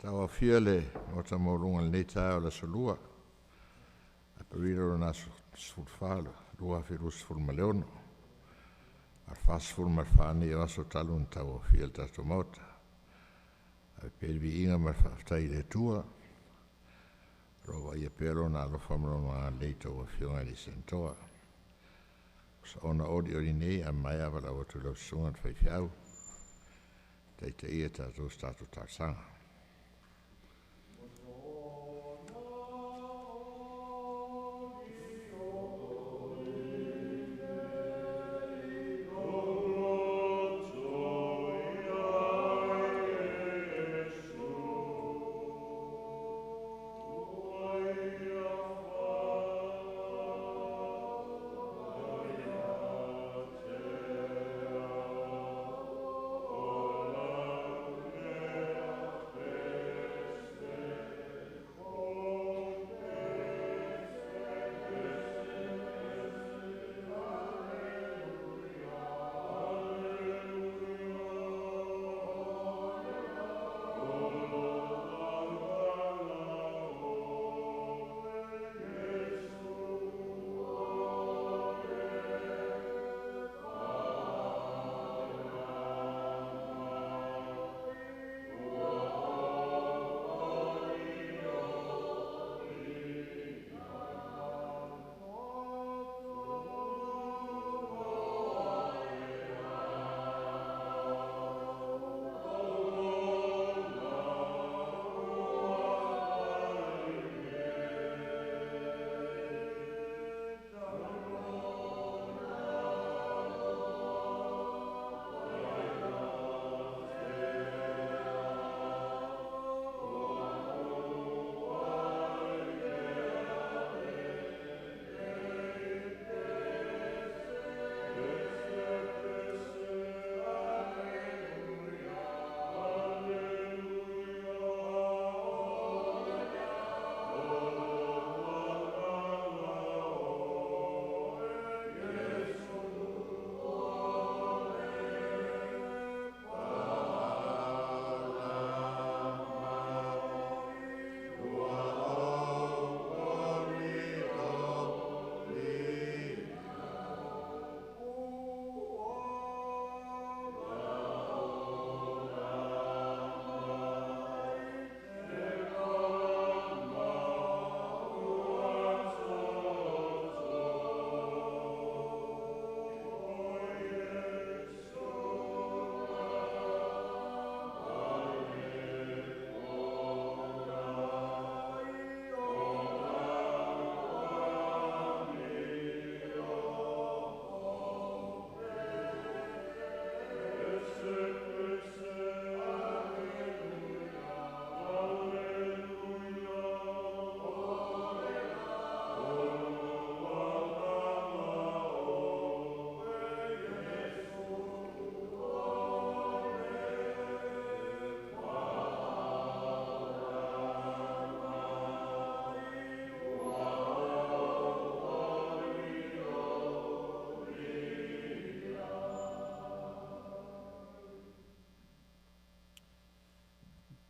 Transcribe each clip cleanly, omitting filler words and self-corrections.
Tauaofia le Maota maualuga i lenei taeao o le Aso Lua, Aperila o lona aso 14, 2026. A o le 44 lenei o aso talu ona tauaofia le tatou Maota. Ave pea le viiga ma le faafetai i le Atua o lo o vaaia pea Lona alofa ma Lona agalelei i a outou afioga e le saintoa. O se olioli nei a maea valaau atu i lau susuga i le faifeau e taitaia tatou i se tatou talosaga.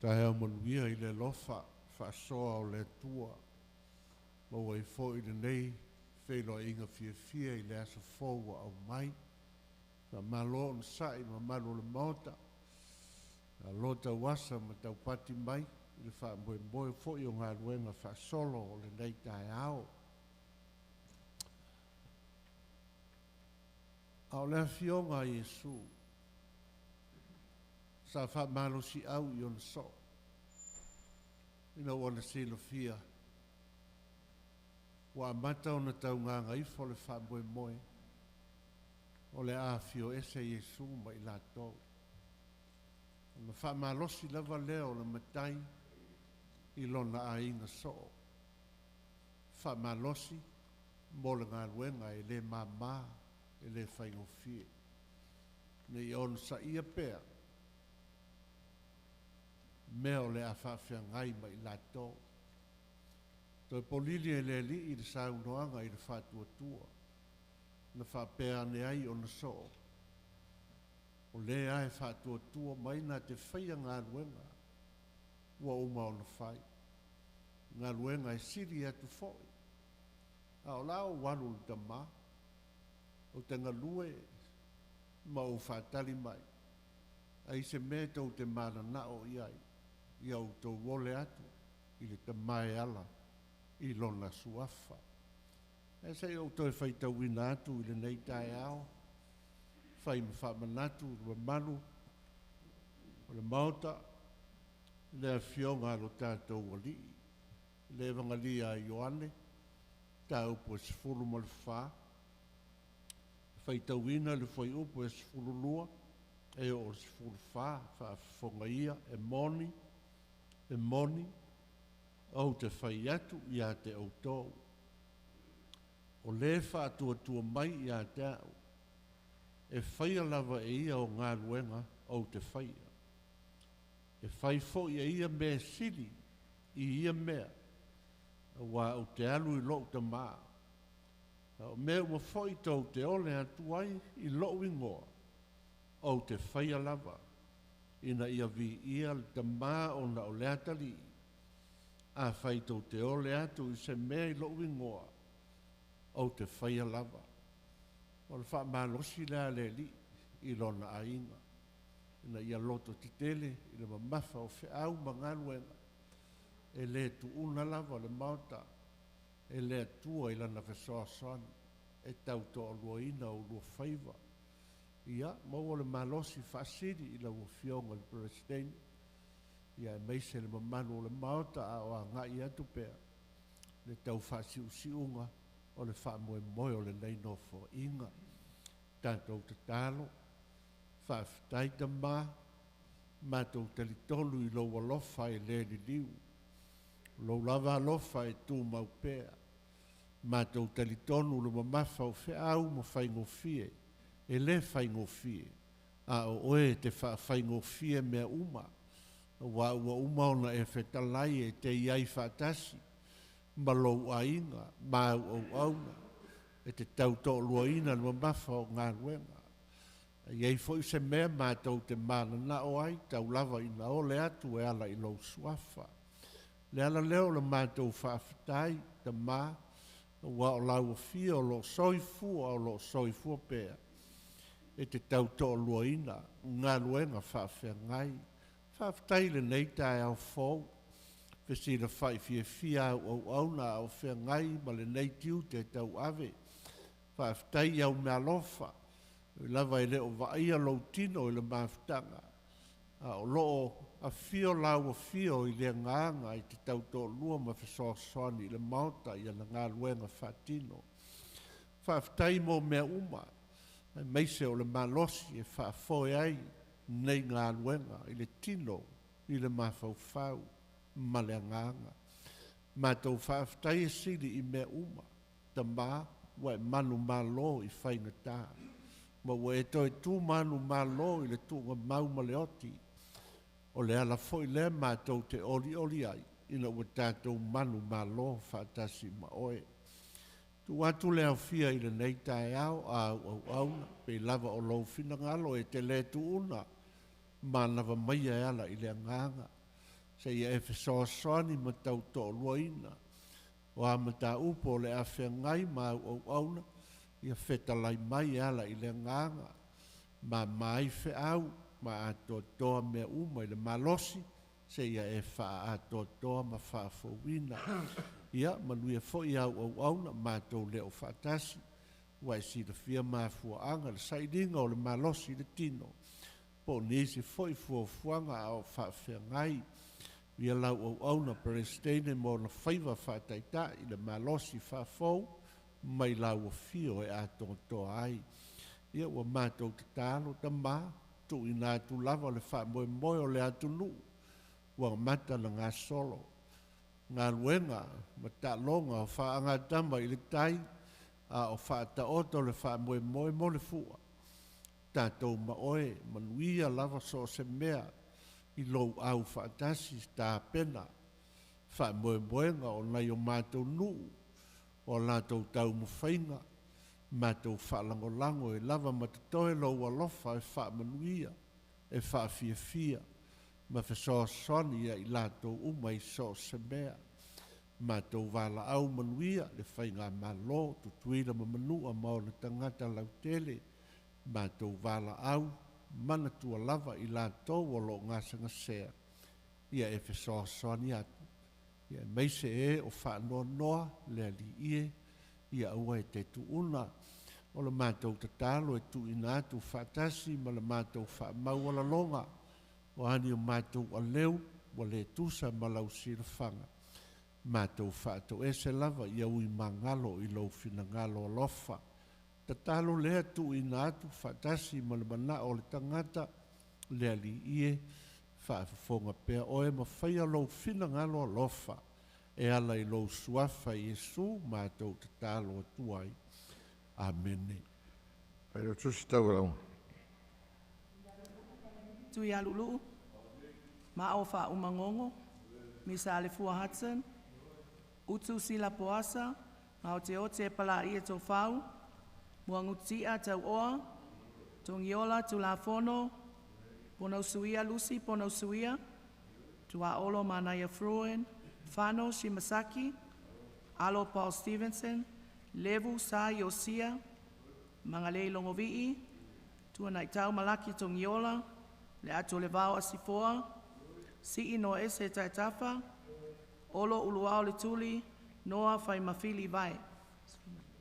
Taeao manuia i le alofa faasoa o le Atua. Maua ai foi lenei feiloaiga fiafia i le aso fou ua aumai. Faamalo onosai i le mamalu o le Maota, malo tauasa ma taupati mai i le faamoemoe foi o galuega faasolo o lenei taeao. A o le Afioga a Iesu, sa faamalosiau i ona soo, ina ua na silafia ua amata ona taugagaifo le faamoemoe o le a afio ese Iesu ma i latou. Ona faamalosi lava lea o le Matai i lona aiga soo, faamalosi mo le galuega e le mama, e le faigofie. Ina ia onosaia pea mea o le a faafeagai ma i latou. Toe polili e le Alii le saunoaga i le faatuatua, na faapea ane ai ona soo, o lē lava e faatuatua mai na te faia galuega. ua uma ona fai. Galuega e sili atu fo'i. A o la ou alu i le Tamā, ou te galue ma ou faatali mai, ai se mea tou te manana'o i ai, ia outou ole atu i le Tamā e ala i Lona Suafa. Ae se i ou toe faitauina atu i lenei taeao, fai ma faamanatu i le mamalu o le Maota, le Afioga a lo tatou Alii, le Evagalia a Ioane, mataupu e 14, faitauina le fuaiupu e 12 e oo i le 14, faafofoga ia, e moni, e moni, ou te fai atu ia te outou, o le faatuatua mai ia te a'u, e faia lava e ia o galuega ou te faia. E fai foi e ia mea e sili i ia mea, auā ou te alu i lo'u Tamā. A o mea uma foi tou te ole atu ai i lo'u igoa, ou te faia lava, ina ia viia le Tamā ona o le Atalii. Afai tou te ole atu i se mea i lo'u igoa, ou te faia lava. O le faamalosi lea a le Alii i lona aiga, ina ia loto tetele i le mamafa o feau ma galuega, e le tuuna lava le Maota e le Atua i lana fesoasoani e tautoaluaina o ulua faiva. Ia, maua le malosi faasili i lau Afioga i le Peresetene, ia aemaise le mamalu o le Maota a o agai atu pea le tau faasiusiuga o le faamoemoe o lenei nofoaiga. Tatou tatalo, faafetai Tamā, matou talitonu i lou alofa e le liliu, o lou lava alofa e tumau pea. Matou talitonu le mamafa o feau ma faigofie, e le faigofie, a o oe e te faafaigofie mea uma, auā ua uma ona e fetalai e te i ai faatasi ma lou aiga ma au auauna e te tau toaluaina le mamafa o galuega. A i ai foi se mea matou te mananao ai, tau lava ina ole atu e ala i lou Suafa. Le ala lea o le matou faafetai, Tamā, aua o lau Afio o lo o soifua, o lo o soifua pea, e te tau toaluaina galuega faafeagai. Faafetai i lenei taeao fou, fesilafai fiafia au auauna a o feagai ma lenei tiute tauave. Faafetai i au meaalofa, ui lava e le o vaaia lou tino i le mafutaga, a o lo o afio lau afio i le agaga i te tautoalua ma fesoasoani i le Maota i ana galuega faatino. Faafetai mo mea uma, aemaise o le malosi e faafoe ai nei galuega i le tino, i le mafaufau ma le agaga. Matou faafetai e sili i mea uma, Tamā, ua e manumalo i faigata, ma ua e toe tu manumalo i le tuugamau ma le oti. O le ala foi lea matou te olioli ai, ina ua tatou manumalo faatasi ma oe. Tuu atu le aofia i lenei taeao a au auauna, pei lava o lou finagalo e te le tuuna manava maia e ala i le agaga, seia e fesoasoani ma tau toaluaina o a mataupu o le a feagai ma au auauna, ia fetalai mai e ala i le agaga, mama ai feau ma atoatoa mea uma i le malosi, seia e faaatoatoa ma faafouina. Ia manuia foi au auauna, matou le o faatasi, ua e silafia mafuaaga le sailiga o le malosi i le tino, po o nisi foi fuafuaga a o faafeagai. Ia lau auauna Peresetene ma ona faiva faataitai le malosi faafou mai lau afio e atoatoa ai. Ia ua matou tatalo, Tamā, tuuina atu lava le faamoemoe o le atunuu ua mata na gasolo galuega ma taaloga o faagatama i le tai, a o faataoto le faamoemoe mo le fua. Tatou ma oe, manuia lava so o se mea i lou au faatasi tapena faamoemoega o nai o matou nuu, o a latou taumafaiga, matou faalagolago e lava ma totoe lou alofa e faamanuia, e faafiafia. Ma fesoasoani ia i latou uma i so o se mea. Matou valaau manuia le faigamalo Tutuila ma Manua ma ona tagata lautele. Matou valaau manatua lava i latou o lo o gasegasea. Ia e fesoasoani atu. Ia aemaise e o faanoanoa le Alii e, ia aua e te tuuna. O le matou tatalo e tuuina atu faatasi ma le matou faamaualaloga. O a ni o matou aleu ua le tusa ma lau silafaga. Matou faatoese lava ia ui magalo i lou finagalo alofa. Tatalo lea tuuina atu faatasi ma le manao o le tagata le Alii e, faafofoga pea oe ma faia lou finagalo alofa e ala i lou suafa Iesu matou tatalo atu ai. Amene. Failautusi Taulauga. Tuialu'ulu'u, Ma'o Fa'aumagogo, Misa Alefua Hudson, Utu Sila Poasa, Gaoteote Palaie Tofau, Muaguti'a Tau'oa, Togiola Tulafono, Ponausuia Lucy Ponausuia, Tuaolo Manaia Fruin, Fano Shimasaki, Alo Paul Stevenson, Levu Sa Iosia, Magalei Logovi'i, Tuanaitau Malaki Togiola, Le Ato le Vao Asifoa, Si'i no Ese Taetafa, Olo Uluao Le Tuli, Noa Faimafili Vae.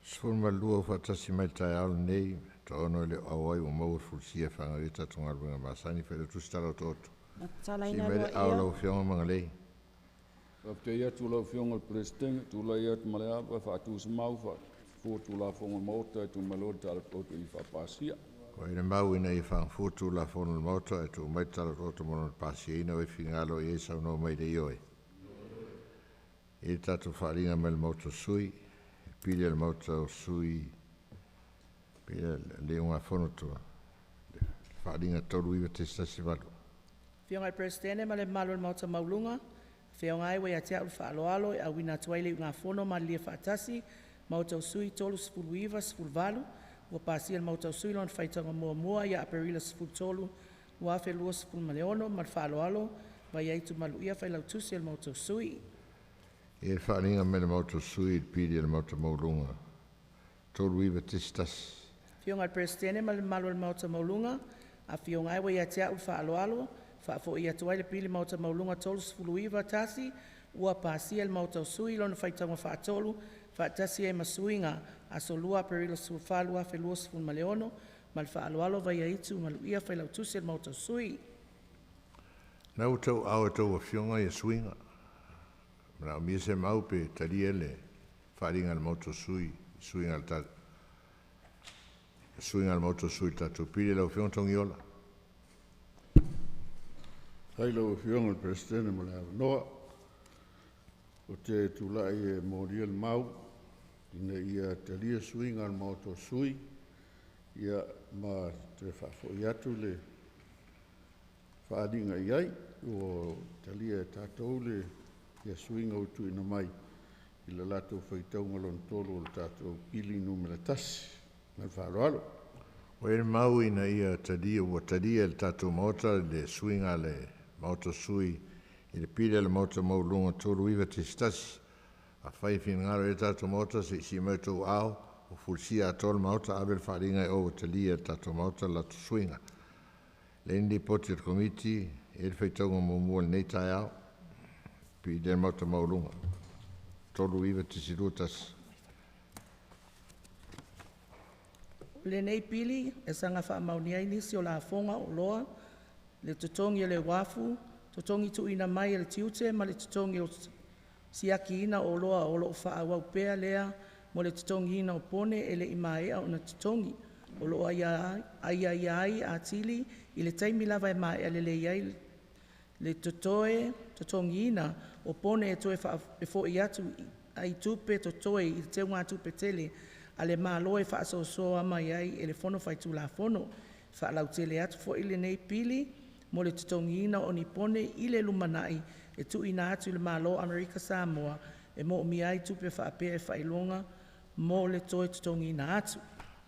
12 ua faatasi mai le taeao lenei, toaono e le o auai ua maua le fulisia e faagaoioi a tatou galuega masani. Failautusi Tala Otooto. Sii Tatalaina mai le ao aloaia lau Afioga Magalei. Faafetai atu lau Afioga i le Peresetene, tulai atu ma le ava e faatu se mau faafua Tulafono a le Maota e tuumalo ai le Tala Otooto i faapasia. Ua i le mau ina ia fagafua Tulafono a le Maota ae tuu mai le Tala Otooto mo lona pasiaina o e finagalo i ai saunoa mai i le ioe. E i ai le tatou faaaliga mai le Maota o Sui, pili a le Maota o Sui, pili a le iugafono tua, le faaaliga 39.18. Afioga i le Peresetene ma le mamalu o le Maota Maualuga, Afioga ai ua ia te a'u le faaaloalo e auina atu ai le iugafono malilie faatasi Maota o Sui 39 18 ua pasia e le Maota o Sui lona faitauga muamua ia Aperila 13, 2026 ma le faaaloalo. Vaiaitu Maluia, Failautusi o le Maota o Sui. E i ai le faaaliga mai le Maota o Sui i le pili a le Maota Maualuga 39.1. Afioga i le Peresetene ma le mamalu o le Maota Maualuga, Afioga ai ua ia te a'u le faaaloalo faafo'i atu ai le Pili Maota Maualuga 39.1 ua pasia e le Maota o Sui lona faitauga faatolu faatasi ai ma suiga aso 2 Aperila 14, 2026 ma le faaaloalo. Vaiaitu Maluia, Failautusi o le Maota o Sui. Na ua tauaao e tou afioga ia suiga. Manaomia se mau pe talia le faaaliga a le Maota o Sui, suiga le ta suiga a le Maota o Sui i le tatou pili lau Afioga Togiola. Faafetai i lau Afioga i le Peresetene mo le avanoa. Ou te tulai e molia le mau ina ia talia suiga a le Maota o Sui, ia ma toe faafoi atu le faaaliga i ai ua talia e tatou le ia suiga ua tuuina mai i le latou faitauga lona tolu o le tatou pili Nu.1. Ma le faaaloalo. Ua i ai le mau ina ia talia, ua talia e le tatou Maota le suiga a le Maota o Sui i le pili a le Maota Maualuga 39.1. Afai e finagalo i ai le tatou Maota, se i sii mai outou ao, ua fulisia atoa le Maota, ave le faaaliga e o ua talia e le tatou Maota le latou suiga. Leai ni lipoti a le Komiti, e i ai le faitauga muamua i lenei taeao. Pili a le Maota Maualuga 39.21. O lenei pili e saga faamaonia ai nisi o lafoga o oloa, le totogi o le uafu, totogi tuuina mai e le tiute ma le totogi o siakiina o oloa o lo o faaauau pea lea mo le totogiina o pone e le i maea ona totogi. O lo o aiaia ai atili i le taimi lava e maea lelei ai le totoe totogiina o pone e toe faafoi atu ai tupe totoe i le teugatupe tele a le Malo e faasoasoa mai ai e le Fono Faitulafono. Faalautele atu foi lenei pili mo le totogiina o ni pone i le lumanai e tuuina atu i le Malo o Amerika Samoa e moomia ai tupe faapea e faailoga mo le toe totogiina atu.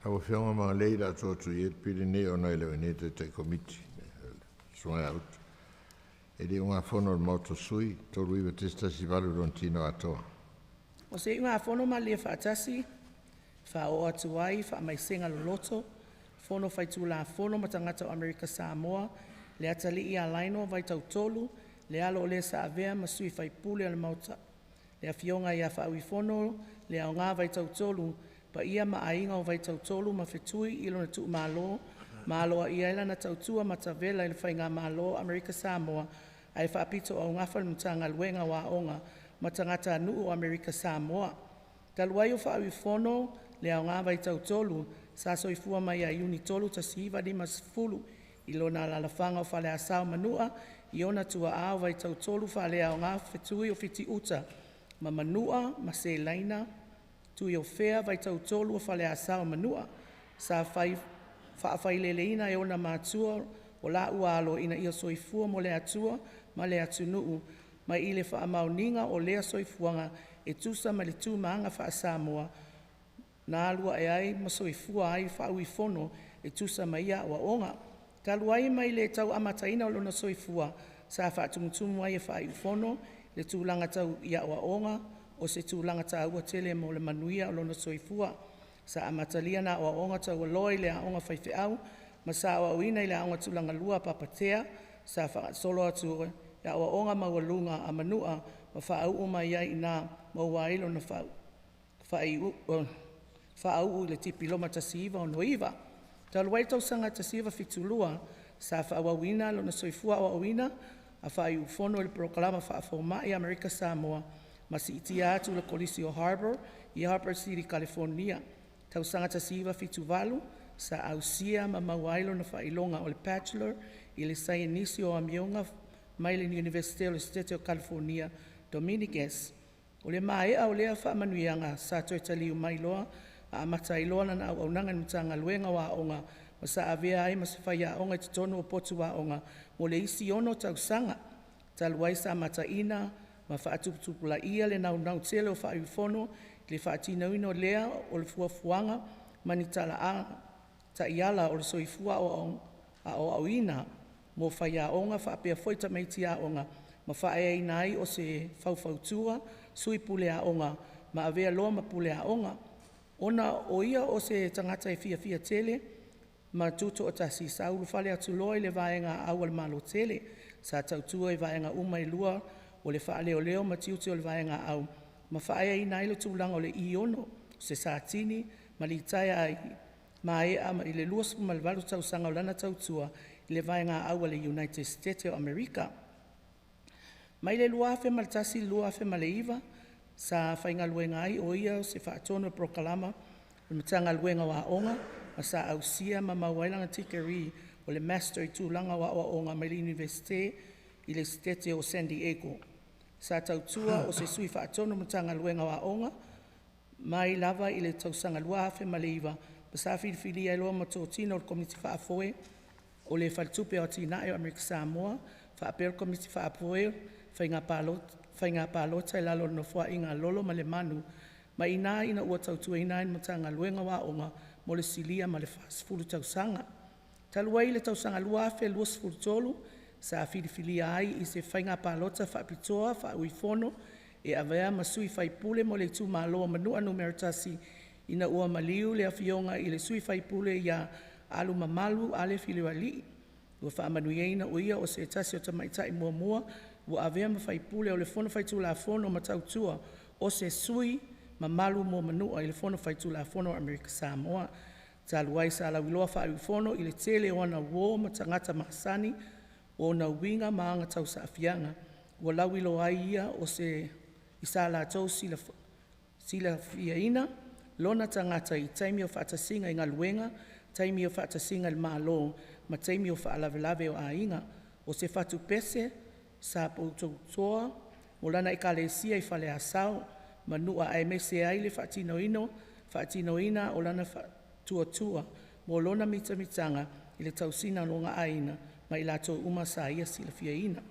Lau Afioga Magalei, o le a tuu atu i ai le pili lenei ona e le o i inei le Taitai Komiti, le Susuga ia Utu. E le ugafono a le Maota o Sui, 39.18 lona tino atoa. O se iugafono malilie faatasi, faaoo atu ai faamaisega loloto, Fono Faitulafono ma tagata o Amerika Samoa, le atalii ia Lionel Vaitautolu, le alo o le sa avea ma sui faipule o le Maota, le afioga ia Faauifono le Aoga Vaitautolu, paia ma aiga o Vaitautolu ma fetui i lona tuumalo, ma aloaia ai lana tautua matavela i le Faigamalo o Amerika Samoa, ae faapito augafa le Matagaluega o Aoga ma tagatanuu o Amerika Samoa. Talu ai o Faauifono le Aoga Vaitautolu, sa soifua mai ia Iuni 3, 1950 i lona alaalafaga o Faleasa o Manua, i ona tuaa o Vaitautolu Faaleaoga Fetui o Fitiuta ma Manua ma Selaina Tuiofea Vaitautolu o Faleasa o Manua. Sa faafaileleina e ona matua o laua alo ina ia soifua mo le Atua ma le atunuu, mai i le faamaoniga o lea soifuaga e tusa ma le tu ma aga faa-Samoa na alu ae ai ma soifua ai Faauifono e tusa ma ia aoaoga. Talu ai mai le tau amataina o lona soifua sa faatumutumu ai e Faauifono le tulaga tau i aoaoga, o se tulaga taua tele mo le manuia o lona soifua. Sa amatalia ona aoaoga taualoa i le aoga faifeau ma sa aoaoina i le aoga tulagalua a Papatea. Sa faagasolo atu i aoaoga maualuga a Manua ma faauu mai ai i ina maua ai lona faauu i le Tipiloma 1969. Talu ai le tausaga 1972 sa faaauauina lona soifua aoaoina a faaiufono i le polokalama faafomai a Amerika Samoa ma siitia atu i le Kolisi o Harbor i Harbor City Kalifonia. Tausaga 1978 sa ausia ma maua ai lona faailoga o le Bachelor i le Saienisi o Amioga mai le Iunivesite o le Setete o Kalifonia, Dominiguez. O le maea o lea faamanuiaga sa toe taliu mai loa amata ai loa lana auaunaga i le Matagaluega o Aoga, ma sa avea ai ma se faiaoga i totonu o potu aoga mo le isi 6 tausaga. Talu ai sa mataina ma faatuputupulaia le naunau tele o Faauifono i le faatinoina lea o le fuafuaga ma ni talaaga taiala o le soifua aoaoina mo faiaoga faapea foi tamaiti aoga, ma faaeaina ai o se faufautua, sui pule aoga ma avea loa ma pule aoga. Ona o ia o se tagata e fiafia tele ma tutoatasi, sa ulufale atu loa i le vaega aau a le Malo tele. Sa tautua i vaega uma e lua o le faaleoleo ma tiute o le vaega aau, ma faaeaina ai le tulaga o le E6 se Satini ma litaea ai maea i le 28 tausaga o lana tautua i le vaega aau a le United Setete o Amerika. Mai le 2001 i le 2009 sa faigaluega ai o ia o se faatonu o le polokalama a le Matagaluega o Aoga, ma sa ausia ma maua ai lana tikeri o le Master i tulaga o aoaoga mai le Iunivesite i le Setete o San Diego. Sa tautua o se sui faatonu o le Matagaluega o Aoga mai lava i le tausaga 2009, ma sa filifilia ai loa ma totino o le Komiti Faafoe o le Faletupe o Atinae o Amerika Samoa faapea le Komiti Faafoe o Faiga Palota i lalo o le Nofoaiga a Lolo ma Lemanu. Mai i ina ina ua tautuaina ai le Matagaluega o Aoga mo le silia ma le 40 tausaga. Talu ai le tausaga 2023 sa filifilia ai i se faiga palota faapitoa faauifono e avea ma sui faipule mo le itumalo o Manua 1, ina ua maliu le Afioga i le sui faipule ia Aliimalemanu Alephi Leialii. Ua faamanuiaina o ia o se tasi o tamaitai muamua ua avea ma faipule o le Fono Faitulafono ma tautua o se sui mamalu mo Manua i le Fono Faitulafono a Amerika Samoa. Talu ai sa lauiloa faauifono i le tele o ana uo ma tagata masani, o ona uiga ma aga tausaafiaga ua lauiloa ai ia i sa latou silafiaina lona tagata i taimi o faatasiga i galuega, taimi o faatasiga i le Malo ma taimi o faalavelave o aiga. O se fatupese sa poutoutoa o lana Ekalesia i Faleasao, Manua aemaise ai le faatinoina o lana faatuatua mo lona mitamitaga i le tausiga o lona aiga ma i latou uma sa ia silafiaina.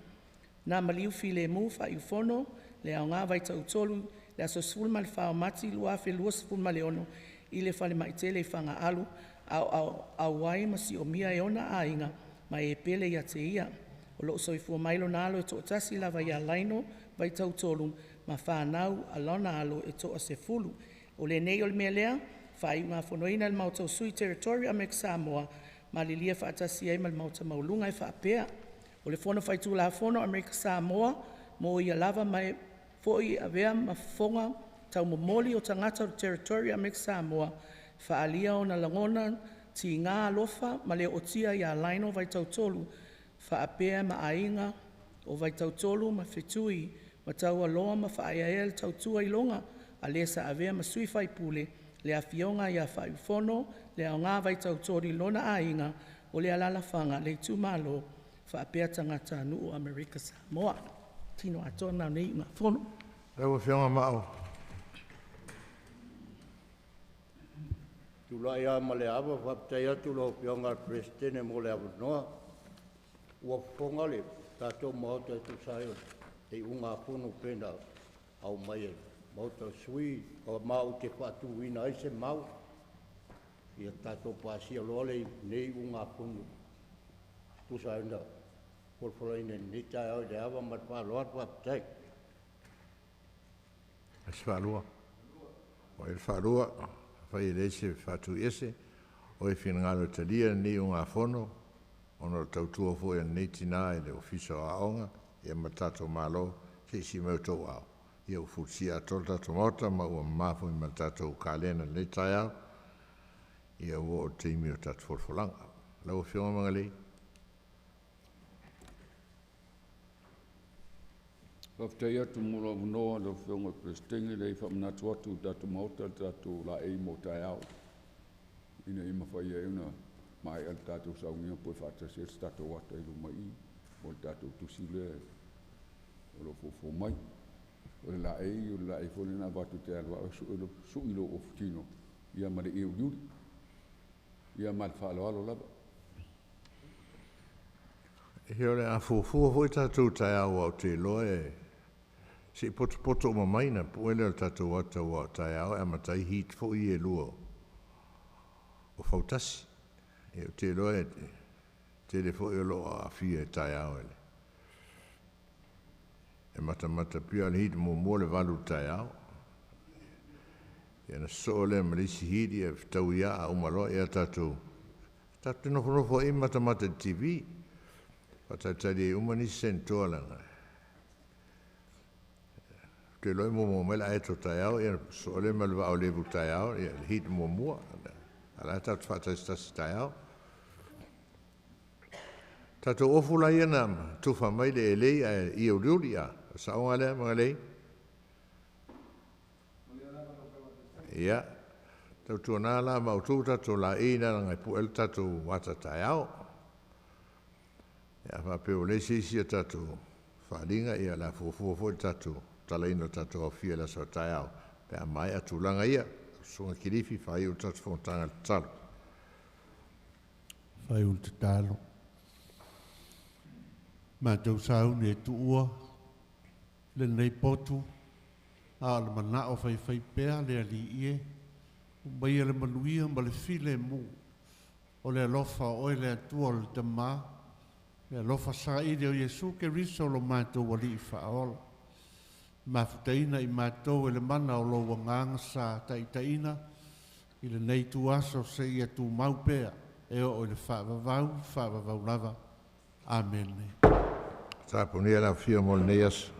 Na maliu filemu Faauifono le Aoga Vaitautolu i le aso 14 Mati 2026 i le falemai tele i Fagaalu a o auai ma siomia e ona aiga ma e pele ia te ia. O loo soifua mai lona alo e toatasi lava ia Laino Vaitautolu ma fanau a lona alo e 10. O lenei o le mea lea, faaiugafonoina e le Maota o Sui Territory o Amerika Samoa, malilie faatasi ai ma le Maota Maualuga e faapea, o le Fono Faitulafono a Amerika Samoa mo ia lava ma e foi e avea ma fofoga taumomoli o tagata o le Territory o Amerika Samoa, faaalia ona lagona tiga alofa ma le ootia ia Lionel Vaitautolu faapea ma aiga o Vaitautolu ma Fetui ma taualoa ma faaeaea le tautua i loga a le sa avea ma sui faipule le Afioga ia Faauifono le Aoga Vaitautolu i lona aiga o le alalafaga le itumalo faapea tagatanuu o Amerika Samoa. Tino atoa lena o lenei usugafono. Lau Afioga Mauu. Tulai lava ma le ava faafetai atu i lau Afioga i le Peresetene mo le avanoa. Ua fofoga le tatou Maota e tusa ai o le iugafono pei ona aumai e le Maota o Sui, ma ou te faatuina ai se mau, ia tatou pasia loa lenei iugafono e tusa ai ma folafolaina i lenei taeao i le ava ma le faaaloalo. Faafetai. Isi faalua. O ai le faalua, afai e leai se faatuiese, o e finagalo e talia lenei iugafono, ona o le tautua foi a lenei tina i le Ofisa o Aoga, ia ma le tatou Malo, se i sii mai outou aao, ia ua fulisia atoa le tatou Maota ma ua mama foi ma le tatou kalena i lenei taeao, ia ua oo i le taimi o tatou folafolaga. Lau Afioga Magalei. Faafetai atu mo lou avanoa lau Afioga i le Peresetene. Leai, e faamanatu atu i le tatou Maota le tatou laei mo taeao ina ia mafai ai ona maea le tatou sauniga po o faatasi ai se tatou ata i luma i i mo le tatou tusi lea o lo o fofo mai. O le laei, o le laei foi lea na avatu e te alu lava oe sui lou ofutino ia ma le ie uliuli. Ia ma le faaaloalo lava. Ia o le a fuafua foi tatou taeao aua ou te iloa e se i potopoto uma mai ona pue lea o le tatou ata aua o taeao e amata ai heat foi ia e lua o fautasi. Ia ou te iloa e tele foi o lo o aafia i taeao e matamata pia o le heat muamua o le 8 i le taeao. Ia ona sosoo lea ma le isi heat ia fetaui lava a uma loa ia tatou te nofonofo ai ma matamata i le TV. Faatalitali ai uma nisi senetoa leaga ou te iloa e muamua mai le aeto taeao ia ona sosoo lea ma le vaa o Levu taeao ia le heat muamua. A o la e tatou te faatasitasi taeao. Tatou ofu laia na tufa mai le elei ae ie uliuli a. O le saoga lea Magalei? Ia, tautuana la ma outou tatou laei na leaga e pue ai le tatou ata taeao. Ia a faapea ua leai se isi a tatou faaaliga, ia o le a fuafua foi le tatou tatalaina o le tatou aofia i le aso a taeao pe a maea tulaga ia. Susuga Kilifi, faaiu le tatou fonotaga i le tatalo. Faaiu le tatalo. Matou sauni e tuua lenei potu, a o le manao faifai pea le Alii e, umaia le manuia ma le filemu, o le alofa o oe le Atua o le Tamā, le alofa saili o Iesu Keriso lo matou Alii faaola. Mafutaina i matou e le mana o lou agaga sa taitaiina i lenei tuaso seia tumau pea e oo i le faavavau, faavavau lava. Amene. Tapunia le afio mo lenei aso.